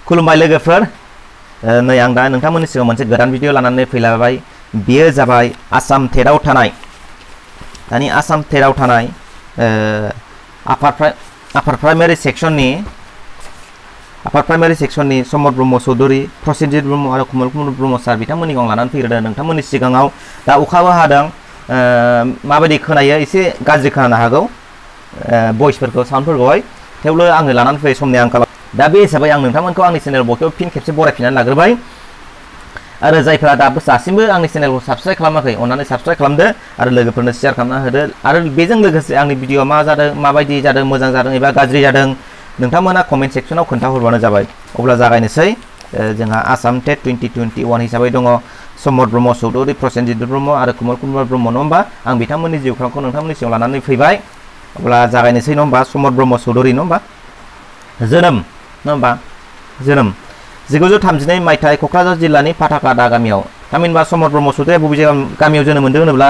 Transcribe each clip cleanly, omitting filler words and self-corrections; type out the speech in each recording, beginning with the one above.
खुलुमबाय लोगोफोर नै आं दा नोंथांमोननि सिगाङाव मोनसे गोदान भिडिअ लानानै फैलायबाय बेयो जाबाय आसाम टेटआव थानाय दानि आसाम टेटआव थानाय आपार प्राइमारि सेक्सननि समर ब्रह्म चौधुरी प्रसेनजित ब्रह्म आरो कमल कुमार ब्रह्म सार बिथांमोननिखौ आं लानानै फैग्रोदों नोंथांमोननि सिगाङाव दा अखाबो हादों माबायदि खोनायो एसे गाज्रि खोनानो हागौ भइसफोरखौ साउन्डफोरखौहाय थेवबो आङो लानानै फैयो समनि आंखालाव दा बे हिसाबै आं नोंथांमोनखौ आंनि चेनेल बयखौबो फिन खेबसे बरायफिननानै लाग्रोबाय आरो जायफोरा दासिमबो आंनि चेनेलखौ साबस्क्राइब खालामाखै अन्नानै साबस्क्राइब खालामदो आरो लोगोफोरनो शेयार खालामना होदो आरो बेजों लोगोसे आंनि भिडिअआ मा जादों माबायदि जादों मोजां जादों एबा गाज्रि जादों नोंथांमोना कमेन्ट सेक्सनाव खोन्थाहरबानो जाबाय अब्ला जागायनोसै जोंहा आसाम टेट 2021 हिसाबै दङ समर ब्रह्म चौधुरी प्रसेनजित ब्रह्म आरो कमल कुमार ब्रह्म नङा होमबा आं बिथांमोननि जिउ खौरांखौ नोंथांमोननि सिगाङाव लानानै फैबाय अब्ला जागायनोसै नङा होमबा समर ब्रह्म चौधुरी नङा होमबा जोनोम नङा होमबा जोनोम 1932 मायथाइ क'क्राझार जिल्लानि फाथाखादा गामियाव थामहिनबा समर ब्रह्म चौधुरीया बबे गामियाव जोनोम मोन्दों होनोब्ला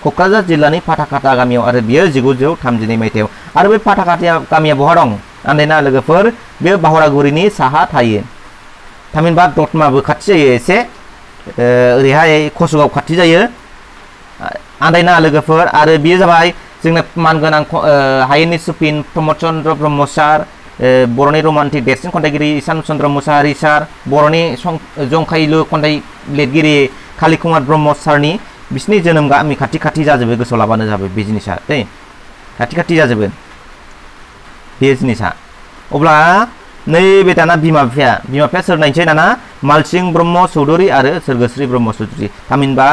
क'क्राझार जिल्लानि फाथाखादा गामियाव आरो बियो 1932 मायथाइयाव आरो बे फाथाखादा गामिया बहा दं आन्दायना लोगोफोर बे बावरागुरिनि साहा थायो थामहिनबा दतमाबो खाथि जायो एसे ओरैहाय कसुगाव खाथि जायो आन्दायना लोगोफोर आरो बियो जाबाय जोंना मानगोनां हायेननि सुफिन प्रमद चन्द्र ब्रह्म सार बर'नि रमान्टिक देरसिन खन्थाइगिरि ईशान चन्द्र मुसाहारि सार बर'नि जंखायलु खन्थाइ लिरगिरि काली कुमार ब्रह्म सारनि बिसिनि जोनोम गामि खाथि खाथि जाजोबो गोसोआव लाबानो जाबाय बे जिनिसा दै खाथि खाथि जाजोबो बे जिनिसा अब्ला नैबे दाना बिमा बिफाया सोर नायनोसै दाना मालसिं ब्रह्म चौधुरी आरो सोरगोस्रि ब्रह्म चौधुरी थामहिनबा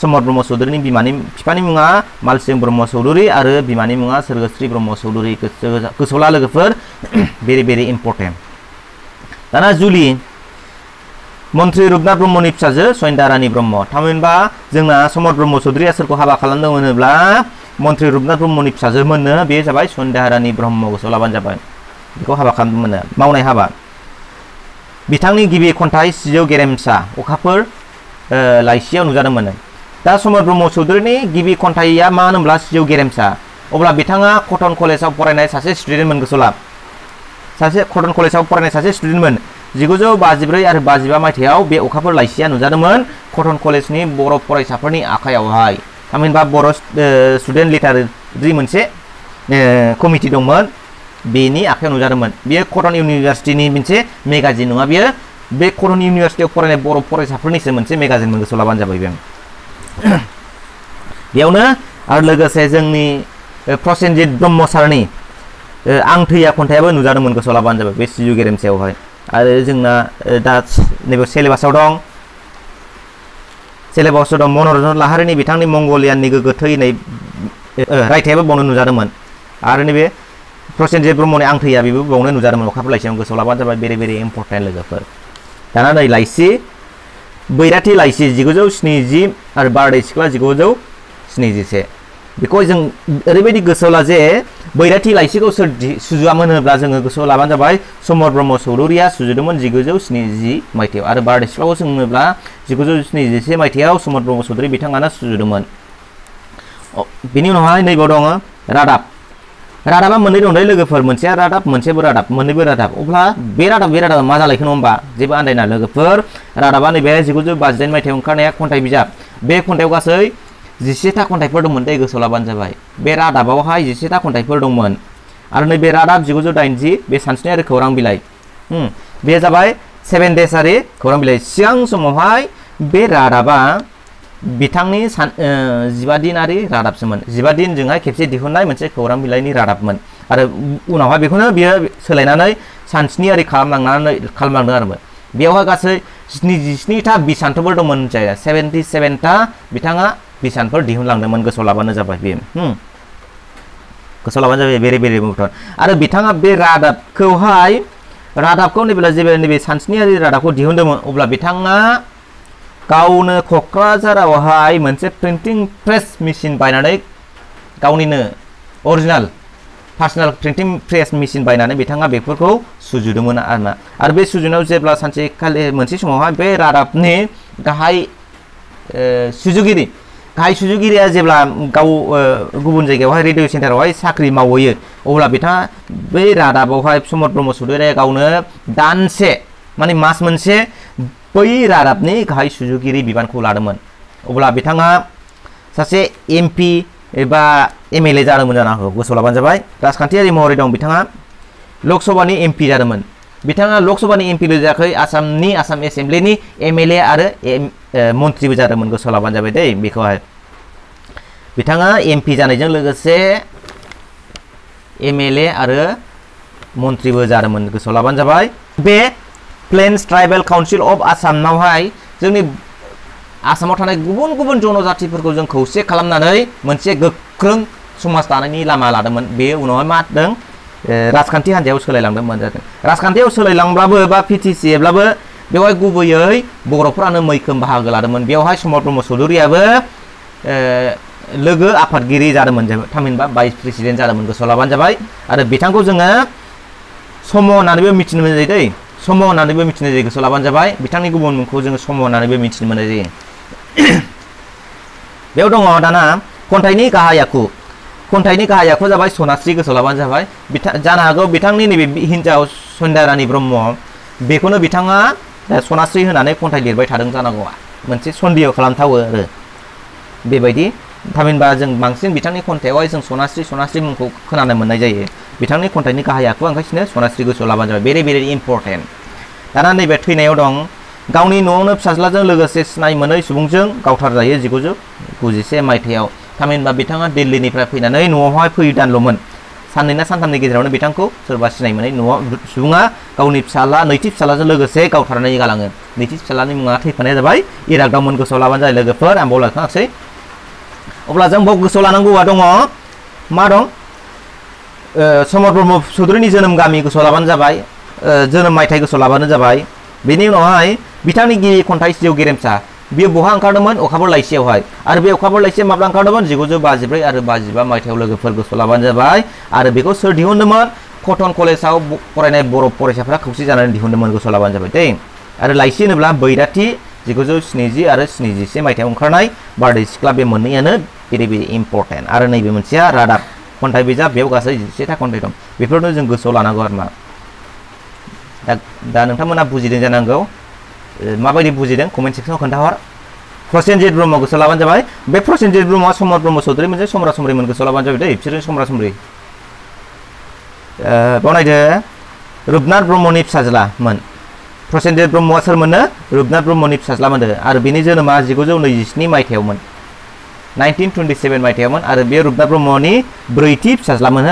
समर ब्रह्म चौधुरीनि बिफानि मुङा मालसिं ब्रह्म चौधुरी आरो बिमानि मुङा सोरगोस्रि ब्रह्म चौधुरी गोसोआव ला लोगोफोर भेरि भेरि इम्पर्टेन्ट दाना जुलि मन्त्रि रुपनाथ ब्रह्मनि फिसाजो सयन्दा रानी ब्रह्म थामहिनबा जोंना समर ब्रह्म चौधुरीया सोरखौ हाबा खालामदों होनोब्ला मन्त्रि रुपनाथ ब्रह्मनि फिसाजोमोननो बे जाबाय सयन्दा रानी ब्रह्म गोसोआव लाबानो जाबाय बेखौ हाबा खालामदोंमोन मावनाय हाबा बिथांनि गिबि खन्थाइ सिजौ गेरेमसा अखाफोर लाइसियाव नुजादोंमोन दा समर ब्रह्म चौधुरीनि गिबि खन्थाइया मा होनोब्ला सिजौ गेरेमसा अब्ला बिथाङा कटन कलेजाव फरायनाय सासे स्टुडेन्टमोन गोसोआव ला सासे कटन कलेजाव फरायनाय सासे स्टुडेन्टमोन 1954 आरो 55 मायथाइयाव बे अखाफोर लाइसिया नुजादोंमोन कटन कलेजनि बर' फरायसाफोरनि आखायावहाय थामहिनबा बर' स्टुडेन्ट लिटारेरि मोनसे कमिटि दंमोन बेनि आखायाव नुजादोंमोन बेयो कटन इउनिभारसिटिनि मोनसे मेगाजिन नङा बेयो बे कटन इउनिभारसिटियाव फरायनाय बर' फरायसाफोरनिसो मोनसे मेगाजिनमोन गोसोआव लाबानो जाबाय बेयावनो आरो लोगोसे जोंनि प्रसेनजित ब्रह्म सारनि आं थैया खन्थाइयाबो नुजादोंमोन गोसोआव लाबानो जाबाय बे सिजौ गेरेमसायावहाय आरो जोंना दा नैबे सिलेबासाव दं मनरन्जन लाहारिनि बिथांनि मंगलियाननि गोगो थैनाय रायथाइयाबो बावनो नुजादोंमोन आरो नैबे प्रसेनजित ब्रह्मनि आं थैया बेबो बावनो नुजादोंमोन अखाफोर लाइसियाव गोसोआव लाबानो जाबाय भेरि भेरि इम्पर्टेन्ट लोगोफोर दाना नै लाइसि बैराथि लाइसि 1970 आरो बारदै सिख्ला 1971 बेखौ जों ओरैबायदि गोसोआव ला जे बैराथि लाइसिखौ सोर सुजुआमोन होनोब्ला जोङो गोसोआव लाबानो जाबाय समर ब्रह्म चौधुरीया सुजुदोंमोन 1970 मायथाइयाव आरो बारदै सिख्लाखौ सोङोब्ला 1971 मायथाइयाव समर ब्रह्म चौधुरी बिथाङानो सुजुदोंमोन बेनि उनावहाय नैबाव दङ रादाबा मोननै दं दै लोगोफोर मोनसेया रादाब मोनसेबो रादाब मोननैबो रादाब अब्ला बे रादाबा मा जालायखो नङा होमबा जेबो आन्दायना लोगोफोर रादाबा नैबे 1958 मायथाइयाव ओंखारनाया खन्थाइ बिजाब बे खन्थाइयाव गासै 11था खन्थाइफोर दंमोन दै गोसोआव लाबानो जाबाय बे रादाबावहाय 11था खन्थाइफोर दंमोन आरो नैबे रादाब 1980 बे सानस्नि आरो खौरां बिलाइ बे जाबाय 7 देसारि खौरां बिलाइ सिगां समावहाय बे रादाबा बिथांनि 15 दिनारि रादाबसोमोन 15 दिनजोंहाय खेबसे दिहुननाय मोनसे खौरां बिलाइनि रादाबमोन आरो उनावहाय बेखौनो बियो सोलायनानै सानस्नियारि खालामलांदों आरो बेयावहाय गासै 77था बिसानथ'फोर दंमोन जायगा 77था बिथाङा बिसानफोर दिहुनलांदोंमोन गोसोआव लाबानो जाबाय बे गोसोआव लाबानो जाबाय भेरि भेरि इम्पर्टेन्ट आरो बिथाङा बे रादाबखौ नैबे सानस्नियारि रादाबखौ दिहुनदोंमोन अब्ला बिथाङा गावनो क'क्राझारावहाय मोनसे प्रिन्टिं प्रेस मेसिन बायनानै गावनिनो original personal printing press machine बायनानै बिथाङा बेफोरखौ सुजुदोंमोन आरो बे सुजुनायाव जेब्ला सानसेखालि मोनसे समावहाय बे रादाबनि गाहाय सुजुगिरिया जेब्ला गाव गुबुन जायगायावहाय रेडिअ सेन्टारावहाय साख्रि मावहैयो अब्ला बिथाङा बै रादाबावहाय समर ब्रह्म चौधुरीया गावनो दानसे माने मास मोनसे बै रादाबनि गाहाय सुजुगिरि बिबानखौ लादोंमोन अब्ला बिथाङा सासे एमपि एबा एमएलए जादोंमोन जानो हागौ गोसोआव लाबानो जाबाय राजखान्थियारि महरै दं बिथाङा लकसभानि एमपि जादोंमोन बिथाङा लकसभानि एमपिल' जायाखै आसाम एसेम्ब्लिनि एमएलए आरो मन्थ्रिबो जादोंमोन गोसोआव लाबानो जाबाय दै बेखौहाय बिथाङा एमपि जानायजों लोगोसे एमएलए आरो मन्थ्रिबो जादोंमोन गोसोआव लाबानो जाबाय बे प्लेन्स ट्राइबेल काउन्सिल अफ आसामावहाय जोंनि आसामाव थानाय गुबुन गुबुन जनजातिफोरखौ जों खौसे खालामनानै मोनसे गोख्रों समाज दानायनि लामा लादोंमोन बे उनावहाय मा जादों राजखान्थि हान्जायाव सोलायलांदोंमोन जादों राजखान्थियाव सोलायलांब्लाबो बा पिटिसिब्लाबो बेवहाय गुबैयै बर'फोरानो मैखोम बाहागो लादोंमोन बेवहाय समर ब्रह्म चौधुरियाबो लोगो आफादगिरि जादोंमोन थामहिनबा भाइस प्रेसिडेन्ट जादोंमोन गोसोआव लाबानो जाबाय आरो बिथांखौ जोङो सम होननानैबो मिथिनो मोननाय जायो दै सम होननानैबो मिथिनाय जायो गोसोआव लाबानो जाबाय बिथांनि गुबुन मुंखौ जोङो सम होननानैबो मिथिनो मोननाय जायो बेयाव दङ दाना खन्थाइनि गाहाय आखु जाबाय सनास्रि गोसोआव लाबानो जाबाय जानो हागौ बिथांनि नैबे हिन्जाव सन्ध्यारानी ब्रह्म बेखौनो बिथाङा सनास्रि होनानै खन्थाइ लिरबाय थादों जानांगौ मोनसे सन्देह खालामथावो आरो बेबायदि थामहिनबा जों बांसिन बिथांनि खन्थाइयावहाय जों सनास्रि मुंखौ खोनानो मोननाय जायो बिथांनि खन्थाइनि गाहाय आखुआ ओंखायनो सनास्रि गोसोआव लाबानो जाबाय भेरि इम्परटेन्ट दाना नैबे थैनायाव दं गावनि न'आवनो फिसाज्लाजों लोगोसे सिनाय मोनै सुबुंजों गावथारजायो 1991 मायथाइयाव थामहिनबा बिथाङा दिल्लीनिफ्राय फैनानै न'आवहाय फैदानल'मोन साननै ना सानथामनि गेजेरावनो बिथांखौ सोरबा सिनाय मोनै न'आव सुबुङा गावनि नैथि फिसाज्लाजों लोगोसे गावथारनानै गालाङो नैथि फिसाज्लानि मुङा थैफानाया जाबाय इरागदावमोन गोसोआव लाबानो जायो लोगोफोर आं बावलांखासै अब्ला जों बाव गोसोआव लानांगौआ दङ मा दं समर ब्रह्म चौधुरिनि जोनोम गामि गोसोआव लाबानो जाबाय जोनोम मायथाइ गोसोआव लाबानो जाबाय बेनि उनावहाय बिथांनि गिबि खन्थाइ जिउ गेरेमसा बियो बहा ओंखारदोंमोन अखाफोर लाइसियावहाय आरो बे अखाफोर लाइसिया माब्ला ओंखारदोंमोन 1954 आरो 55 मायथाइयाव लोगोफोर गोसोआव लाबानो जाबाय आरो बेखौ सोर दिहुनदोंमोन कटन कलेजाव फरायनाय बर' फरायसाफ्रा खौसे जानानै दिहुनदोंमोन गोसोआव लाबानो जाबाय दै आरो लाइसि होनोब्ला बैराथि 1970 आरो 71 मायथाइयाव ओंखारनाय बारदै सिख्ला बे मोननैयानो भेरि इम्परटेन्ट आरो नैबे मोनसेया रादाब खन्थाइ बिजाब बेयाव गासै 11था खन्थाइ दं बेफोरनो जों गोसोआव लानांगौ आरो मा दा नोंथांमोना बुजिदों जानांगौ माबायदि बुजिदों कमेन्ट सेक्सनाव खोन्थाहर प्रसेनजित ब्रह्म गोसोआव लाबानो जाबाय बे प्रसेनजित ब्रह्मआ समर ब्रह्म चौधुरि मोनसे समरा समरिमोन गोसोआव लाबानो जाबाय दै बिसोरो समरा समरि बनायदो रुपनाथ ब्रह्मनि फिसाज्लामोन प्रसेनजित ब्रह्मआ सोरमोननो रुपनाथ ब्रह्मनि फिसाज्लामोन आरो बिनि जोनोमा 1927 मायथाइयावमोन 1927 मायथाइयावमोन आरो बे रुपनाथ ब्रह्मनि ब्रैथि फिसाज्लामोन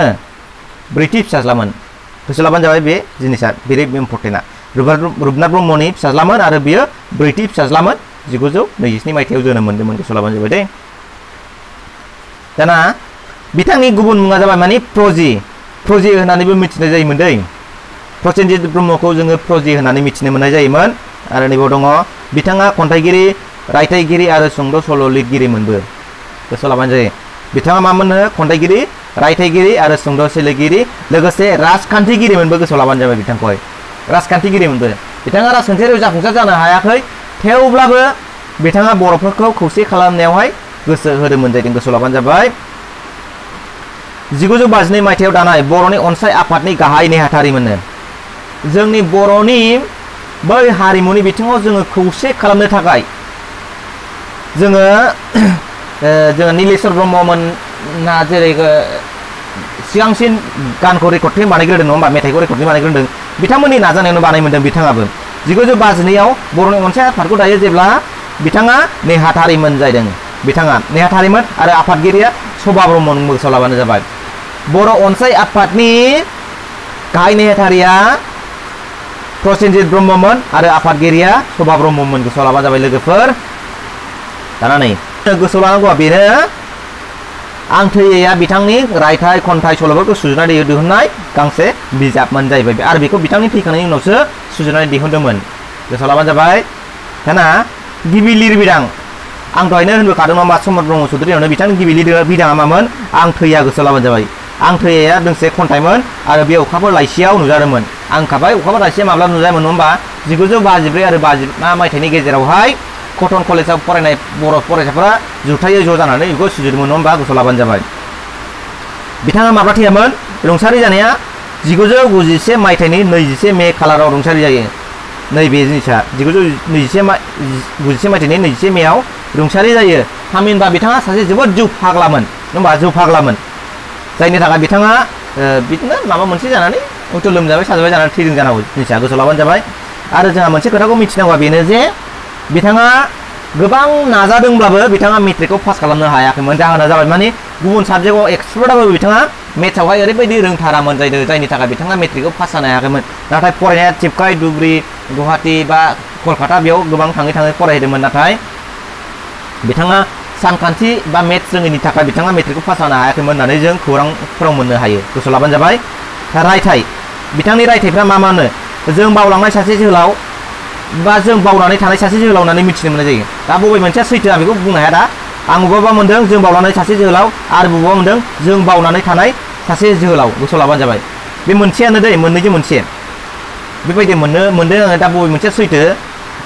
गोसोआव लाबानो जाबाय बे जिनिसा भेरि इम्परटेन्टआ रुपनाथ ब्रह्मनि फिसाज्लामोन आरो बियो ब्रैथि फिसाज्लामोन 1927 मायथाइयाव जोनोम मोन्दोंमोन गोसोआव लाबानो जाबाय दे दाना बिथांनि गुबुन मुङा जाबाय माने प्रजि होननानैबो मिथिनाय जायोमोन दै प्रसेनजित ब्रह्मखौ जोङो प्रजि होननानै मिथिनो मोननाय जायोमोन आरो नैबाव दङ बिथाङा खन्थाइगिरि रायथाइगिरि आरो सुंद' सल' लिरगिरिमोनबो गोसोआव लाबानो जायो बिथाङा मामोननो खन्थाइगिरि रायथाइगिरि आरो सुंद' सल'गिरि लोगोसे राजखान्थिगिरिमोनबो गोसोआव लाबानो जाबाय बिथांखौहाय राजखान्थिगिरिमोनबो बिथाङा राजखान्थियारियाव जाफुंसार जानो हायाखै थेवब्लाबो बिथाङा बर'फोरखौ खौसे खालामनायावहाय गोसो होदोंमोन जाहैदों गोसोआव लाबानो जाबाय 1952 मायथाइयाव दानाय बर'नि अनसाय आफादनि गाहाय नेहाथारिमोननो जोंनि बर'नि बै हारिमुनि बिथिङाव जोङो खौसे खालामनो थाखाय जोङो नीलेश्वर ब्रह्ममोनना जेरै सिगांसिन गानखौ रेकर्डिं बानायग्रोदों नङा होमबा मेथाइखौ रेकर्डिं बानायग्रोदों बिथांमोननि नाजानायावनो बानायमोनदों बिथाङाबो 1952आव बर'नि अनसाय आफादखौ दायो जेब्ला बिथाङा नेहाथारिमोन जाहैदों बिथाङा नेहाथारिमोन आरो आफादगिरिया सभा ब्रह्ममोन गोसोआव लाबानो जाबाय बर' अनसाय आफादनि गाहाय नेहाथारिया प्रसेनजित ब्रह्ममोन आरो आफादगिरिया सभा ब्रह्ममोन गोसोआव लाबानो जाबाय लोगोफोर दाना नै गोसोआव लानांगौआ बेनो आं थैया बिथांनि रायथाइ खन्थाइ सल'फोरखौ सुजुनानै दिहुननाय गांसे बिजाबमोन जाहैबाय आरो बेखौ बिथांनि थैखांनायनि उनावसो सुजुनानै दिहुनदोंमोन गोसोआव लाबानो जाबाय दाना गिबि लिरबिदां आं दहायनो होनबोखादों नामा समर ब्रह्म चौधुरियावनो बिथांनि गिबि लिरबिदाङा मामोन आं थैया गोसोआव लाबानो जाबाय आं थैया दोंसे खन्थाइमोन आरो बे अखाफोर लाइसियाव नुजादोंमोन आं खाबाय अखाफोर लाइसिया माब्ला नुजायोमोन नङा होमबा 1954 आरो 55 मायथाइनि गेजेरावहाय कटन कलेजाव फरायनाय बर' फरायसाफोरा जुथायै ज' जानानै बेखौ सुजुदोंमोन नङा होमबा गोसोआव लाबानो जाबाय बिथाङा माब्ला थैयामोन रुंसारि जानाया 1991 मायथाइनि 21 मे खालाराव रुंसारि जायो नैबे जिनिसा 1991 मायथाइनि 21 मेयाव रुंसारि जायो। थामहिनबा बिथाङा सासे जोबोद जौ फाग्लामोन, नङा होमबा? जौ फाग्लामोन, जायनि थाखाय बिथाङा बिदिनो माबा मोनसे जानानै हयथ' लोमजाबाय साजाबाय जानानै थैदों जानांगौ, जिनिसा गोसोआव लाबानो जाबाय। आरो जोंहा मोनसे खोथाखौ मिथिनांगौआ बेनो जे बिथाङा गोबां नाजादोंब्लाबो बिथाङा मेट्रिकखौ पास खालामनो हायाखैमोन। जाहोना जाबाय माने गुबुन साबजेक्टआव एक्सपार्टआबो बिथाङा मेथ्सआवहाय ओरैबायदि रोंथारामोन जायनि थाखाय बिथाङा मेट्रिकखौ पास जानो हायाखैमोन। नाथाय फरायनाया टिपकाय, धुबुरी, गुवाहाटी बा कलकाता बेयाव गोबां थाङै फरायहैदोंमोन। नाथाय बिथाङा सानखान्थि बा मेथ्स रोङैनि थाखाय बिथाङा मेट्रिकखौ पास जानो हायाखैमोन होननानै जों खौरांफोराव मोननो हायो। गोसोआव लाबानो जाबाय। रायथाइ, बिथांनि रायथाइफ्रा मा मानो? जों बावलांनाय सासे जोहोलाव बा जों बावनानै थानाय सासे जोहोलाव होननानै मिथिनो मोननाय जायो। दा बबे मोनसेया सैथो आं बेखौ बुंनो हाया। दा आं बबेबा मोन्दों जों बावलांनाय सासे जोहोलाव, आरो बबेबा मोन्दों जों बावनानै थानाय सासे जोहोलाव। गोसोआव लाबानो जाबाय। बे मोनसेयानो दै, मोननैजों मोनसे बेबायदि मोनदों आङो। दा बबे मोनसेया सैथो?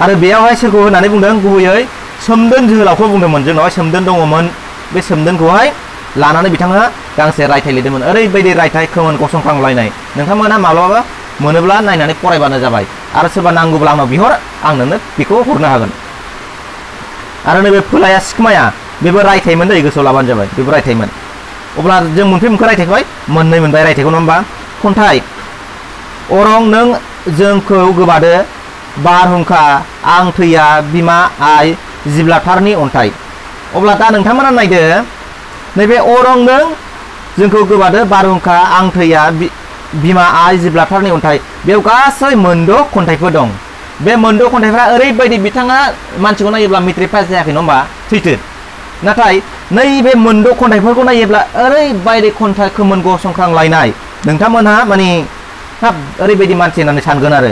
आरो बेयावहाय सोरखौ होननानै बुंदों? गुबैयै सोमदोन जोहोलावखौ बुंदोंमोन। जोंनावहाय सोमदोन दङमोन। बे सोमदोनखौहाय लानानै बिथाङा गांसे रायथाइ लिरदोंमोन। ओरैबायदि रायथाइ, खोमोन गसंखांलायनाय। नोंथांमोना माब्लाबा मोनोब्ला नायनानै फरायबानो जाबाय। आरो सोरबा नांगौब्ला आंनाव बिहर, आं नोंनो बेखौ हरनो हागोन। आरो नैबे फोलाया सिखमाया, बेबो रायथाइमोन दै, गोसोआव लाबानो जाबाय। बेबो रायथाइमोन। अब्ला जों मोनखो रायथाइखौहाय मोननै मोनबाय रायथाइखौ, नङा होमबा? खन्थाइ, अरं नों जोंखौ गोबादो, बारहुंखा, आं थैया, बिमा आइ, जिब्लाथारनि अन्थाइ। अब्ला दा नोंथांमोना नायदो, नैबे अरं नों जोंखौ गोबादो, बारहुंखा, आं थैया, बिमा आइ, जिब्लाथारनि अन्थाइ। बेयाव गासै मोनद' खन्थाइफोर दं। बे मोनद' खन्थाइफ्रा ओरैबायदि बिथाङा मानसिखौ नायोब्ला मेट्रिक पास जायाखै, नङा होमबा? सैथो। नाथाय नैबे मोनद' खन्थाइफोरखौ नायोब्ला ओरैबायदि खन्थाइ खोमोन गसंखांलायनाय, नोंथांमोनहा माने हाब ओरैबायदि मानसि होननानै सानगोन आरो।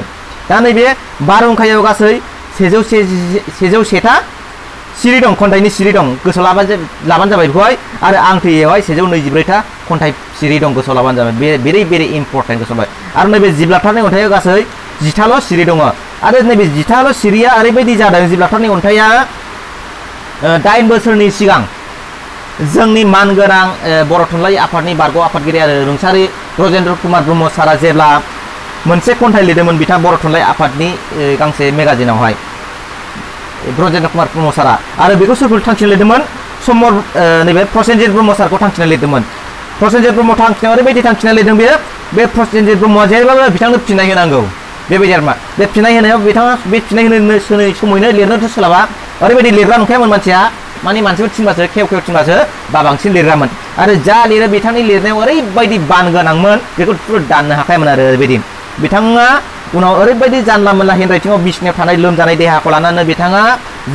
दा नैबे बारहुंखायाव गासै 101था सिरि दं, खन्थाइनि सिरि दं। गोसोआव लाबानो जाबाय बेखौहाय। आरो आं थैयावहाय 123था खन्थाइ सिरि दं। गोसोआव लाबानो जाबाय। बे भेरि इम्परटेन्ट, गोसोआव लाबाय। आरो नैबे जिब्लाथारनि अन्थाइयाव गासै 10थाल' सिरि दङ। आरो नैबे 10थाल' सिरिया ओरैबायदि जादों, जिब्लाथारनि अन्थाइया 8 बोसोरनि सिगां जोंनि मानगोनां बर' थुनलाइ आफादनि बारग' आफादगिरि आरो रुंसारि ब्रजेन्द्र कुमार ब्रह्म सारा जेब्ला मोनसे खन्थाइ लिरदोंमोन बिथाङा बर' थुनलाइ आफादनि गांसे मेगाजिनावहाय, ब्रजेन्द्र कुमार ब्रह्म सारा। आरो बेखौ सोरखौ थांखिना लिरदोंमोन? नैबे प्रसेनजित ब्रह्म सारखौ थांखिना लिरदोंमोन। प्रसेनजित ब्रह्म थांखिनायाव ओरैबायदि थांखिना लिरदों बे प्रसेनजित ब्रह्मआ जेब्लाबो बिथांनो फिननाय होनांगौ, बेबायदि आरोमा। बे फिननाय होनायाव बिथाङा बे फिननाय होनो समावनो लिरनोथ' सोलाबा, ओरैबायदि लिरग्रा नंखायामोन मानसिया। माने मानसिफोर थिनबासो खेव थिनबासो बा बांसिन लिरग्रामोन। आरो जा लिरो बिथांनि लिरनायाव ओरैबायदि बान गोनांमोन, बेखौ दाननो हाखायामोन आरो ओरैबायदि। बिथाङा उनाव ओरैबायदि जानला मोनला हेन्डराइटिंआव बिसिनायाव थानाय लोमजानाय देहाखौ लानानै बिथाङा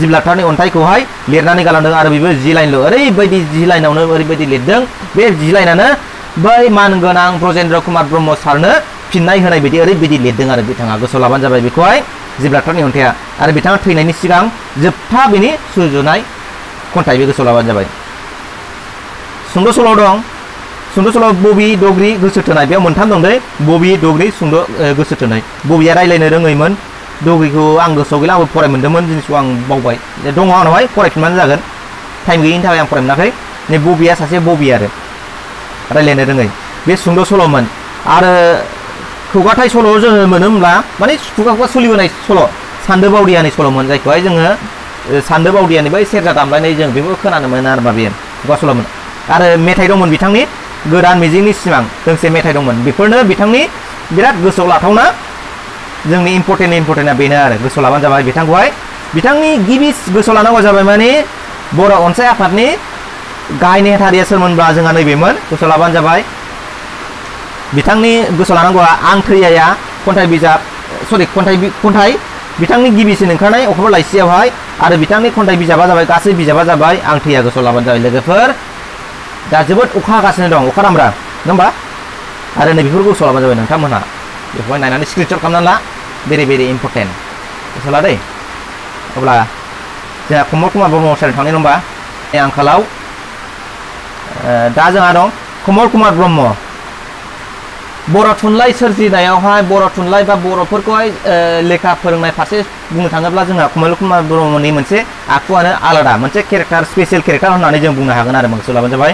जिब्लाथारनि अन्थाइखौहाय लिरनानै गालांदों। आरो बेबो 10 लाइनल', ओरैबायदि 10 लाइनावनो ओरैबायदि लिरदों। बे 10 लाइनानो बै मानगोनां ब्रजेन्द्र कुमार ब्रह्म सारनो फिननाय होनाय बायदि ओरैबायदि लिरदों आरो बिथाङा। गोसोआव लाबानो जाबाय बेखौहाय, जिब्लाथारनि अन्थाइया। आरो बिथाङा थैनायनि सिगां जोबथा बेनि सुजुनाय खन्थाइ, बे गोसोआव लाबानो जाबाय। सुंद' सल' दं। सुंद' सल' बबि, दग्रि, गोसो थोनाय। बेयाव मोनथाम दं दै, बबि, दग्रि, सुंद' गोसो थोनाय। बबिया रायलायनो रोङैमोन, दग्रिखौ आं गोसोआव गैला, आंबो फराय मोन्दोंमोन, जिनिसखौ आं बावबाय। दङ आंनावहाय, फरायफिनबानो जागोन। टाइम गैयिनि थाखाय आं फराय मोनाखै। नै बबिया सासे बबि आरो रायलायनो रोङै, बे सुंद' सल'मोन। आरो खुगाथाय सल' जोङो मोनो होनब्ला माने खुगा सोलिबोनाय सल', सान्दो बावदियानि सल'मोन, जायखौहाय जोङो सान्दो बावदियानि बै सेरजा दामलायनाय जों बेखौ खोनानो मोनो आरोमा, बेयो खुगा सल'मोन। आरो मेथाइ दंमोन बिथांनि, गोदान मिजिंनि सिमां दोंसे मेथाइ दंमोन। बेफोरनो बिथांनि बिराद गोसोआव लाथावना, जोंनि इम्परटेन्टआ बेनो आरो। गोसोआव लाबानो जाबाय बिथांखौहाय। बिथांनि गिबि गोसोआव लानांगौ जाबाय माने बर' अनसाय आफादनि गाहाय नेहाथारिया सोरमोनब्ला जोंहा नैबेमोन। गोसोआव लाबानो जाबाय। बिथांनि गोसोआव लानांगौआ आं थैयाया खन्थाइ बिजाब, खन्थाइ बिथांनि गिबिसिन ओंखारनाय अखाफोर लाइसियावहाय। आरो बिथांनि खन्थाइ बिजाबा जाबाय, गासै बिजाबा जाबाय आं थैया। गोसोआव लाबानो जाबाय लोगोफोर। दा जोबोद अखा हागासिनो दं, अखा दामब्रा, नङा होमबा? आरो नैबेफोरखौ गोसोआव लाबानो जाबाय नोंथांमोनहा। बेखौहाय नायनानै स्क्रिनशट खालामनानै ला, भेरि इम्परटेन्ट। गोसोआव ला दै। अब्ला जोंहा कमल कुमार ब्रह्म सारनि थांनाय, नङा होमबा? आंखालाव दा जोंहा दं कमल कुमार ब्रह्म। बर' थुनलाइ सोरजिनायावहाय, बर' थुनलाइ बा बर'फोरखौहाय लेखा फोरोंनाय फारसे बुंनो थाङोब्ला जोंहा कमल कुमार ब्रह्मनि मोनसे आखुआनो आलादा, मोनसे केरेक्टार, स्पेसियेल केरेक्टार होननानै जों बुंनो हागोन आरो। गोसोआव लाबानो जाबाय।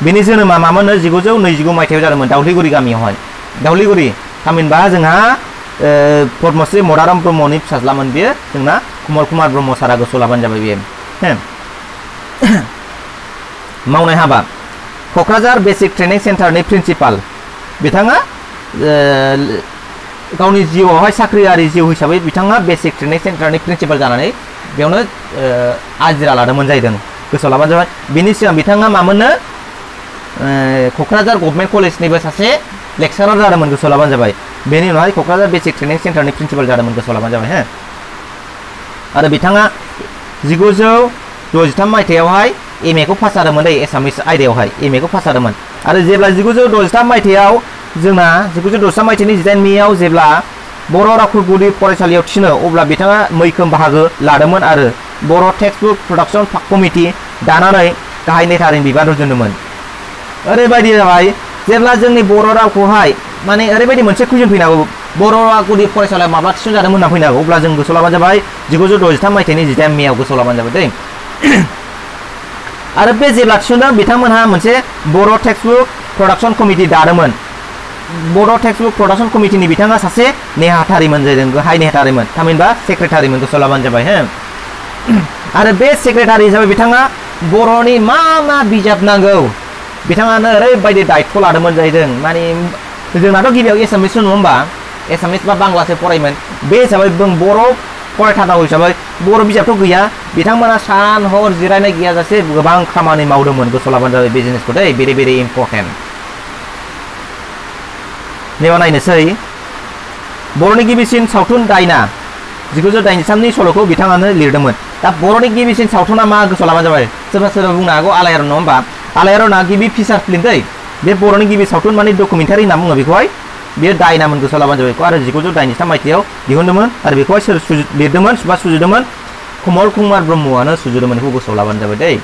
बिनि जोनोमा मामोन? 1929 मायथाइयाव जादोंमोन, दाउलिगुरि गामियावहाय। दाउलिगुरि, थामहिनबा जोंहा पद्मश्री मदाराम ब्रह्मनि फिसाज्लामोन बियो जोंना कमल कुमार ब्रह्म सारा गोसोआव लाबानो जाबाय बियो मावनाय हाबा क'क्राझार बेसिक ट्रेनिं सेन्टारनि प्रिन्सिपाल बिथाङा गावनि जिउआवहाय साख्रियारि जिउ हिसाबै बिथाङा बेसिक ट्रेनिं सेन्टारनि प्रिन्सिपाल जानानै बेयावनो आजिरा लादोंमोन जाहैदों गोसोआव लाबानो जाबाय बिनि सिगां बिथाङा मामोननो क'क्राझार गभर्नमेन्ट कलेजनिबो सासे लेक्सारार जादोंमोन गोसोआव लाबानो जाबाय बेनि उनावहाय क'क्राझार बेसिक ट्रेनिं सेन्टारनि प्रिन्सिपाल जादोंमोन गोसोआव लाबानो जाबाय आरो बिथाङा 1963 मायथाइयावहाय एम ए खौ पास जादोंमोन एसामिस आयदायावहाय एम ए खौ पास जादोंमोन आरो जेब्ला 1963 मायथाइयाव जोंना 1963 मायथाइनि 18 मेयाव जेब्ला बर' रावखौ गुदि फरायसालियाव थिसनो अब्ला बिथाङा मैखोम बाहागो लादोंमोन आरो बर' टेक्सटबुक प्रडाक्शन कमिटि दानानै गाहाय नेहाथारि बिबान रुजुनदोंमोन ओरैबायदि जाबाय जेब्ला जोंनि बर' रावखौहाय माने ओरैबायदि मोनसे कुइसन फैनांगौ बर' राव गुदि फरायसालियाव माब्ला थिसनजादोंमोन होनना फैनांगौ अब्ला जों गोसोआव लाबानो जाबाय 1963 मायथाइनि 18 मेयाव गोसोआव लाबानो जाबाय दै आरो बे जेब्ला थिसनदों बिथांमोनहा मोनसे बर' टेक्सटबुक प्रडाक्शन कमिटि दादोंमोन बर' टेक्सटबुक प्रडाक्शन कमिटिनि बिथाङा सासे नेहाथारिमोन जादों गाहाय नेहाथारिमोन थामहिनबा सेक्रेटारिमोन गोसोआव लाबानो जाबाय आरो बे सेक्रेटारि हिसाबै बिथाङा बर'नि मा मा बिजाब नांगौ बिथाङानो ओरैबायदि दायित्व लादोंमोन जाहैदों माने जोंनाथ' गिबियाव एसामिस नङा होमबा एसामिस बा बांलासो फरायोमोन बे हिसाबै जों बर' फरायथारनांगौ हिसाबै बर' बिजाबथ' गैया बिथांमोना सान हर जिरायनाय गैयाजासे गोबां खामानि मावदोंमोन गोसोआव लाबानो जाबाय बे जिनिसखौ दै भेरि भेरि इम्परटेन्ट नैबा नायनोसै बर'नि गिबिसिन सावथुन दायना 1983नि सल'खौ बिथाङानो लिरदोंमोन दा बर'नि गिबिसिन सावथुना मा गोसोआव लाबानो जाबाय सोरबा सोरबा बुंनो हागौ आलायारन नङा होमबा आलायारना गिबि फिसार फिल्म दै बे बर'नि गिबि सावथुन माने डकुमेन्टारि होनना बुङो बेखौहाय बेयो दायनामोन गोसोआव लाबानो जाबाय बेखौ आरो 1983 मायथाइयाव दिहुनदोंमोन आरो बेखौहाय सोर लिरदोंमन बा सुजुदोंमोन कमल कुमार ब्रह्मआनो सुजुदोंमोन बेखौ गोसोआव लाबानो जाबाय दै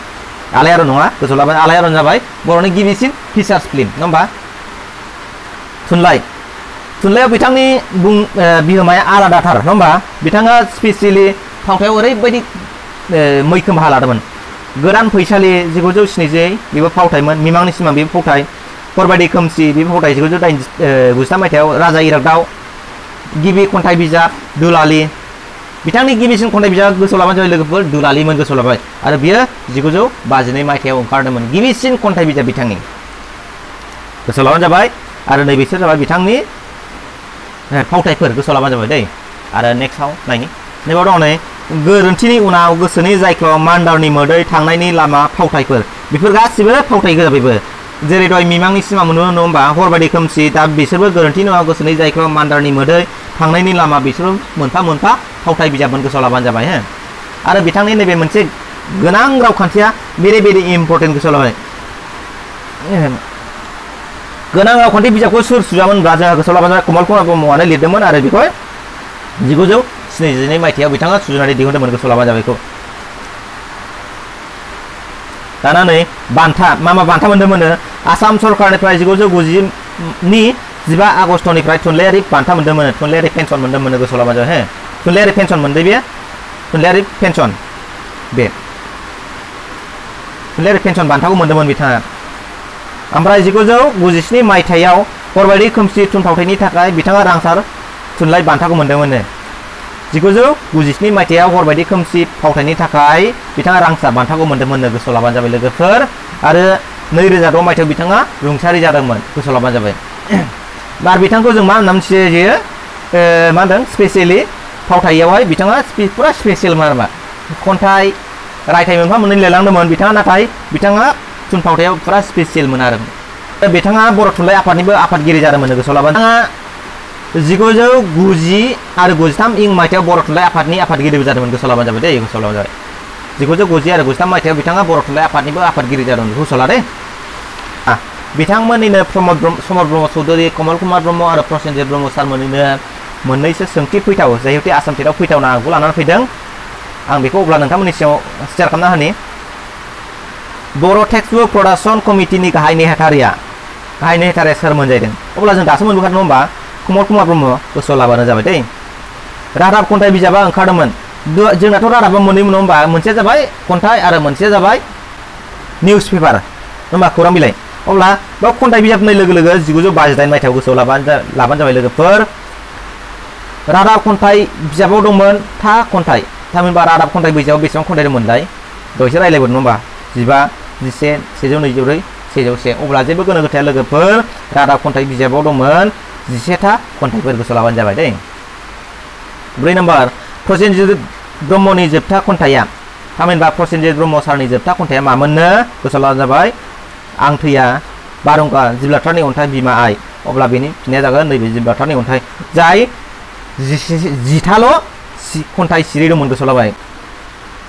आलायारन नङा गोसोआव लाबानो आलायारन जाबाय बर'नि गिबिसिन फिसार्स फिल्म नङा होमबा थुनलाइयाव बिथांनि बिहोमाया आलादाथार नङा होमबा बिथाङा स्पेसियेलि फावथायाव ओरैबायदि मैखोम बाहा लादोंमोन गोदान फैसालि 1970 बेबो फावथायमोन मिमांनि सिमां बेबो फावथाय हरबायदि खोमसि बेबो फावथाय 1993 मायथाइयाव राजा इरागदाव गिबि खन्थाइ बिजाब दुलालि बिथांनि गिबिसिन खन्थाइ बिजाब गोसोआव लाबानो जाबाय लोगोफोर दुलालिमोन गोसोआव लाबाय आरो बियो 1952 मायथाइयाव ओंखारदोंमोन गिबिसिन खन्थाइ बिजाब बिथांनि गोसोआव लाबानो जाबाय आरो नैबेसोर जाबाय बिथांनि फावथायफोर गोसोआव लाबानो जाबाय दै आरो नेक्स्टआव नायनि नैबाव दङ नै गोरोन्थिनि उनाव गोसोनि जायख्लं मान्दारनि मोदै थांनायनि लामा फावथायफोर बेफोर गासिबो फावथाय गोजा बेबो जेरै दहाय मिमांनि सिमां मोनो नङा होमबा हरबायदि खोमसि दा बिसोरबो गोरोन्थिनि उनाव गोसोनि जायख्लं मान्दारनि मोदै थांनायनि लामा बिसोरबो मोनफा मोनफा फावथाय बिजाबमोन गोसोआव लाबानो जाबाय आरो बिथांनि नैबे मोनसे गोनां रावखान्थिया भेरि भेरि इम्परटेन्ट गोसोआव लाबाय गोनां रावखान्थि बिजाबखौ सोर सुजामोनब्ला जोंहा गोसोआव लाबानो जाबाय कमल कुमार ब्रह्मआनो लिरदोंमोन आरो बेखौहाय 1972 मायथाइयाव बिथाङा सुजुनानै दिहुनदोंमोन गोसोआव लाबानो जाबाय बेखौ दाना नै बान्था मा बान्था मोन्दोंमोन आसाम सरकारनिफ्राय 1990नि 15 आगस्टनिफ्राय थुनलाइयारि बान्था मोन्दोंमोन थुनलाइयारि पेन्सन मोन्दोंमोन गोसोआव लाबानो जाबाय थुनलाइयारि पेन्सन मोनदों बे थुनलाइयारि पेन्सन बे थुनलाइयारि पेन्सन बान्थाखौ मोन्दोंमोन बिथाङा ओमफ्राय 1997 मायथाइयाव हरबायदि खोमसि थुनफावथायनि थाखाय बिथाङा रांसार थुनलाइ बान्थाखौ मोन्दोंमोन 1997 मायथाइयाव हरबायदि खोमसि फावथायनि थाखाय बिथाङा रांसार बान्थाखौ मोन्दोंमोन गोसोआव लाबानो जाबाय लोगोफोर आरो 2006 मायथाइयाव बिथाङा रुंसारि जादोंमोन गोसोआव लाबानो जाबाय आरो बिथांखौ जों मा होनना मिथियो जे मा होनदों स्पेसियेलि फावथायावहाय बिथाङा पुरा स्पेसियेलमोन आरोमा खन्थाइ रायथाइ मोनफा मोननै लिरलांदोंमोन बिथाङा नाथाय बिथाङा थुनफावथायाव पुरा स्पेसियेलमोन आरो बिथाङा बर' थुनलाइ आफादनिबो आफादगिरि जादोंमोन गोसोआव लाबानो 1990 आरो 93 मायथाइयाव बर' थुनलाइ आफादनि आफादगिरिबो जादोंमोन गोसोआव लाबानो जाबाय दै गोसोआव लाबानो जाबाय 1990 आरो 93 मायथाइयाव बिथाङा बर' थुनलाइ आफादनिबो आफादगिरि जादोंमोन गोसोआव ला दे बिथांमोननिनो समर ब्रह्म चौधुरी कमल कुमार ब्रह्म आरो प्रसेनजित ब्रह्म सारमोननिनो मोननैसो सोंथि फैथाव जिहेतु आसाम टेटआव फैथावना आंखौ लानानै फैदों आं बेखौ अब्ला नोंथांमोननि सिगाङाव शेयार खालामना होनि बर' टेक्सटबुक प्रडाक्शन कमिटिनि गाहाय नेहाथारिया सोरमोन जाहैदों अब्ला जों दासो मोनबोखादों नङा होमबा कमल कुमार ब्रह्म गोसोआव लाबानो जाबाय दै रादाब खन्थाइ बिजाबा ओंखारदोंमोन जोंनाथ' रादाबा मोननैमोन नङा होमबा मोनसेया जाबाय खन्थाइ आरो मोनसेया जाबाय निउस पेपार नङा होमबा खौरां बिलाइ अब्ला बेयाव खन्थाइ बिजाब होननाय लोगो लोगो 1952 मायथाइयाव गोसोआव लाबानो जाबाय लोगोफोर रादाब खन्थाइ बिजाबाव दंमोन था खन्थाइ थामहिनबा रादाब खन्थाइ बिजाबाव बेसेबां खन्थाइ दंमोनलाय दहायसो रायलायबोदों नङा होमबा 15 11 124 101 अब्ला जेबो गोनो गोथोया लोगोफोर रादाब खन्थाइ बिजाबाव दंमोन 11था खन्थाइफोर गोसोआव लाबानो जाबाय दे 4 नम्बर प्रसेनजित ब्रह्मनि जोबथा खन्थाइया थामहिनबा प्रसेनजित ब्रह्म सारनि जोबथा खन्थाइया मामोननो गोसोआव लाबानो जाबाय आं थैया बारहुंखा जिब्लाथारनि अन्थाइ बिमा आइ अब्ला बेनि फिननाया जागोन नैबे जिब्लाथारनि अन्थाइ जाय 10थाल' खन्थाइ सिरि दंमोन गोसोआव लाबाय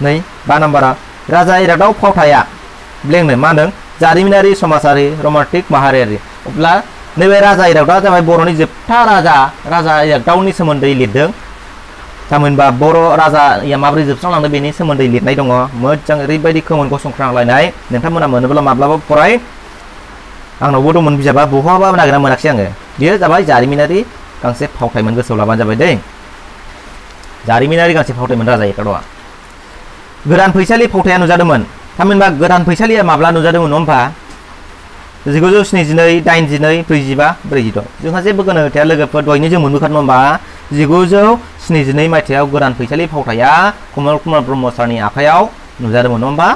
5 नम्बरा राजा इरागदाव फावथाया ब्लेंनो मा होनदों जारिमिनारि समाजारि रमान्टिक माहारियारि अब्ला नैबे राजा इरागदावा जाबाय बर'नि जोबथा राजा इरागदावनि सोमोन्दै लिरदों थामहिनबा बर' राजाया माबोरै जोबस्रांलांदों बेनि सोमोन्दै लिरनाय दङ मोजां ओरैबायदि खोमोन गसंख्रांलायनाय नोंथांमोना मोनोब्ला माब्लाबा फराय आंनावबो दंमोन बिजाबा बहाबा नागिरना मोनाखिसै आङो बेयो जाबाय जारिमिनारि गांसे फावथाइमोन गोसोआव लाबानो जाबाय दै जारिमिनारि गांसे फावथाइमोन राजा इरागदावा गोदान फैसालि फावथाया नुजादोंमोन थामहिनबा गोदान फैसालिया माब्ला नुजादोंमोन नङा होमबा 1972 82 45 46 जोंहा जेबो गोनो गोथोया लोगोफोर दहायनो जों मोनबोखादों होमबा 1972 मायथाइयाव गोदान फैसालि फावथाया कमल कुमार ब्रह्म सारनि आखायाव नुजादोंमोन नङा होमबा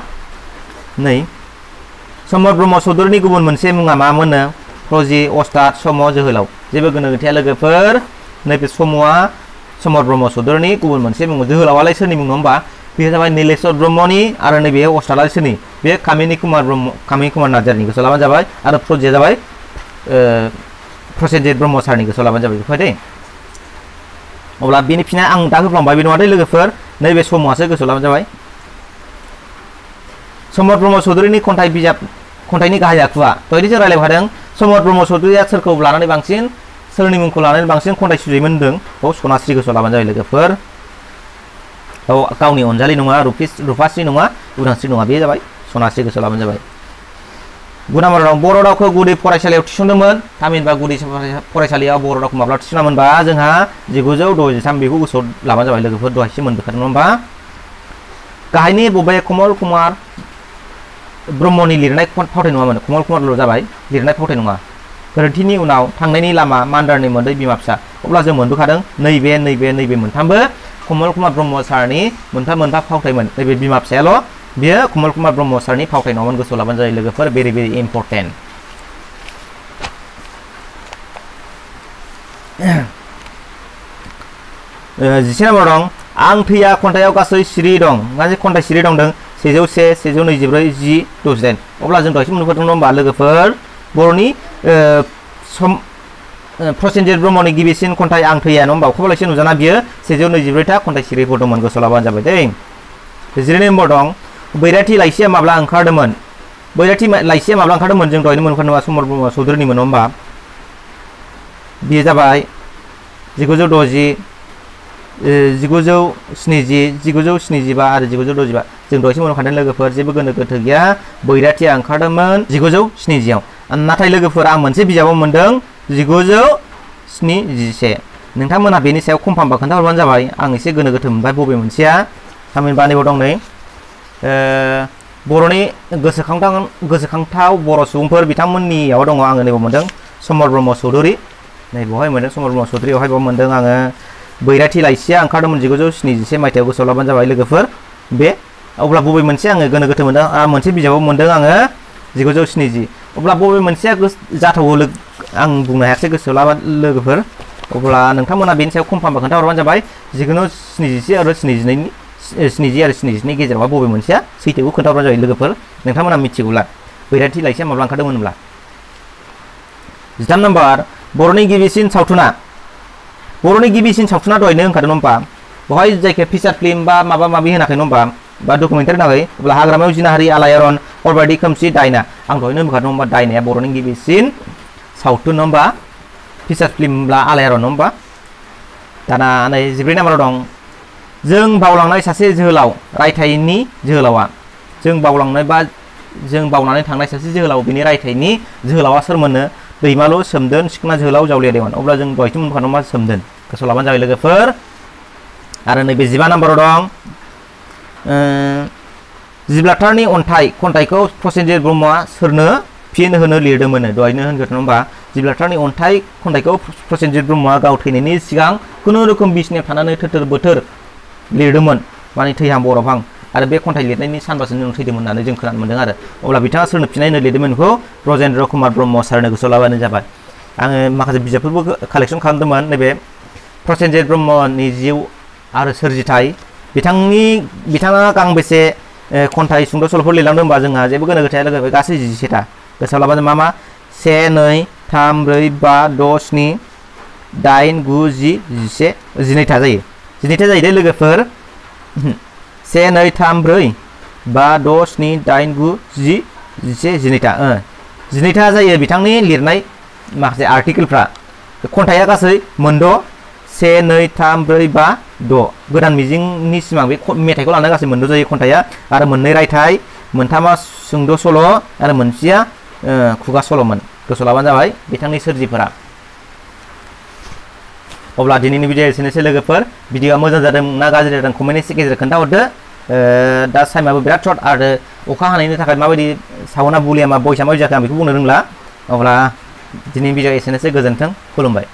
समर ब्रह्म चौधुरिनि गुबुन मोनसे मुङा मामोननो फौजि अस्ताद सम जोहोलाव जेबो गोनो गोथोया लोगोफोर नैबे समआ समर ब्रह्म चौधुरिनि गुबुन मोनसे मुं जोहोलावालाय सोरनि मुं नङा होमबा बेयो जाबाय नीलेश्वर ब्रह्मनि आरो नैबे अस्तादआ सोरनि बे कामिनी कुमार नार्जारिनि गोसोआव लाबानो जाबाय आरो फौजिया जाबाय प्रसेनजित ब्रह्म सारनि गोसोआव लाबानो जाबाय बेखौहाय दे अब्ला बेनि फिननाया आं दा होफ्लांबाय बे नङा दे लोगोफोर नैबे समआसो गोसोआव लाबानो जाबाय समर ब्रह्म चौधुरिनि खन्थाइनि गाहाय आखुवा दहायनो जों रायलायखादों समर ब्रह्म चौधुरिया सोरखौ लानानै बांसिन सोरनि मुंखौ लानानै बांसिन खन्थाइ सुजुयोमोन होनदों बेखौ सनास्रि गोसोआव लाबानो जाबाय लोगोफोर गावनि अनजालि नङा रुफास्रि नङा उदांस्रि नङा बे जाबाय सनास्रि गोसोआव लाबानो जाबाय 9 नम्बराव बर' रावखौ गुदि फरायसालियाव थिसनदोंमोन थामहिनबा गुदि फरायसालियाव बर' रावखौ माब्ला थिसनामोनबा जोंहा 1963 बेखौ गोसोआव लाबानो जाबाय लोगोफोर दहायसो मोनबोखादों नङा होमबा गाहायनि बबे कमल कुमार ब्रह्मनि लिरनाय फावथाइ नङामोन कमल कुमारल' जाबाय लिरनाय फावथाइ नङा गोरोन्थिनि उनाव थांनायनि लामा मान्दारनि मोदै बिमा फिसा अब्ला जों मोनबोखादों नैबे मोनथामबो कमल कुमार ब्रह्म सारनि मोनफा फावथाइमोन नैबे बिमा फिसायाल' बेयो कमल कुमार ब्रह्म सारनि फावथाइ नङामोन गोसोआव लाबानो जायो लोगोफोर भेरि इम्पर्टेन्ट 10 नम्बर दं आं थैया खन्थाइयाव गासै सिरि दं गासै खन्थाइ सिरि दंदों 101 124 10 68 अब्ला जों दहायसो मोनबोदों नङा होमबा लोगोफोर बर'नि प्रसेनजित ब्रह्मनि गिबिसिन खन्थाइ आं थैया नङा होमबा अखाबालायसो नुजाना बियो 124था खन्थाइ सिरिफोर दंमोन गोसोआव लाबानो जाबाय दै 12 नम्बर दं बैराथि लाइसिया माब्ला ओंखारदोंमोन बैराथि लाइसिया माब्ला ओंखारदोंमोन जों दहायनो मोनखादों नङा समर ब्रह्म चौधुरिनिमोन नङा होमबा बेयो जाबाय 1960 1970 1975 आरो 1965 जों दहायसो मोनखादों लोगोफोर जेबो गोनो गोथो गैया बैराथिया ओंखारदोंमोन 1970 नाथाय लोगोफोर आं मोनसे बिजाबाव मोनदों 1971 नोंथांमोनहा बेनि सायाव कनफार्मबा खोन्थाहरबानो जाबाय आं एसे गोनो गोथो मोनबाय बबे मोनसेया थामहिनबा नैबाव दं नै बर'नि गोसोखांथाव बर' सुबुंफोर बिथांमोननियाव दङ आङो नैबाव मोनदों समर ब्रह्म चौधुरि नै बेवहाय मोनदों समर ब्रह्म चौधुरियावहाय बाव मोनदों आङो बैराथि लाइसिया ओंखारदोंमोन 1971 मायथाइयाव गोसोआव लाबानो जाबाय लोगोफोर बे अब्ला बबे मोनसे आङो गोनो गोथो मोनदों मोनसे बिजाबाव मोनदों आङो 1970 अब्ला बबे मोनसेया जाथावो आं बुंनो हायाखै गोसोआव लाबा लोगोफोर अब्ला नोंथांमोना बेनि सायाव कनफार्मबा खोन्थाहरबानो जाबाय 1971 आरो 70 आरो 72 गेजेरावहा बबे मोनसेया सैथोखौ खोन्थाहरबानो जाबाय लोगोफोर नोंथांमोना मिथिगौब्ला बैराथि लाइसिया माब्ला ओंखारदोंमोन होनब्ला 13 नम्बर बर'नि गिबिसिन सावथुना दहायनो ओंखारदों नङा होमबा बेवहाय जायखिया फिचार फिल्म बा माबा माबि होनाखै नङा होमबा बा डकुमेन्टारि होनाखै अब्ला हाग्रामायाव जिनाहारि आलायारन अरबायदि खोमसि दायना आं दहायनो होनखादों होमबा दायनाया बर'नि गिबिसिन सावथुन नङा होमबा फिचार फिल्मब्ला आलायारन नङा होमबा दाना नै 14 नाम्बाराव दं जों बावलांनाय सासे जोहोलाव रायथाइनि जोहोलावा जों बावनानै थांनाय सासे जोहोलाव बेनि रायथाइनि जोहोलावा सोरमोननो दैमालु सोमदोन सिखोना जोहोलाव जावलिया देवान अब्ला जों दहायसो मोनखादों मा सोमदोन गोसोआव लाबानो जाबाय लोगोफोर आरो नैबे 15 नाम्बाराव दं जिब्लाथारनि अन्थाइ खन्थाइखौ प्रसेनजित ब्रह्मआ सोरनो फिन होनो लिरदोंमोन दहायनो होनगोन नङा होमबा जिब्लाथारनि अन्थाइ खन्थाइखौ प्रसेनजित ब्रह्मआ गाव थैनायनि सिगां खुनुरुखुम बिसिनायाव थानानै थोर बोथोर लिरदोंमोन माने थैहां बरफहां आरो बे खन्थाइ लिरनायनि सानबासोनि उनाव थैदोंमोन होननानै जों खोनानो मोन्दों आरो अब्ला बिथाङा सोरनो फिननाय होनो लिरदोंमोन बेखौ ब्रजेन्द्र कुमार ब्रह्म सारनो गोसोआव लाबानो जाबाय आङो माखासे बिजाबफोरबो कालेक्सन खालामदोंमोन नैबे प्रसेनजित ब्रह्मनि जिउ आरो सोरजिथाय बिथाङा गांबेसे खन्थाइ सुंद' सल'फोर लिरलांदों होनबा जोंहा जेबो गोनो गोथाया लोगो गासै 17था गोसोआव लाबानो मा 1 2 3 4 5 6 7 8 9 10 11 12था जायो 12था जाहैदों लोगोफोर 1 2 3 4 5 6 7 8 9 10 11 12था 12था जायो बिथांनि लिरनाय माखासे आर्टिकेलफ्रा खन्थाइया गासै मोनद' 1 2 3 4 5 6 गोदान मिजिंनि सिमां बे मेथाइखौ लानानै गासै मोनद' जायो खन्थाइया आरो मोननै रायथाइ मोनथामा सुंद' सल' आरो मोनसेया खुगा सल'मोन गोसोआव लाबानो जाबाय बिथांनि सोरजिफोरा अब्ला दिनैनि भिडिअ एसेनोसै लोगोफोर भिडिअआ मोजां जादों ना गाज्रि जादों कमेन्टनि गेजेरजों खोन्थाहरदो दा टाइमाबो बिराद सर्ट आरो अखा हानायनि थाखाय माबायदि साउन्डआ भलिउमा भइसआ माबायदि जाखो आं बेखौ बुंनो रोंला अब्ला दिनैनि भिडिअ एसेनोसै गोजोन्थों खुलुमबाय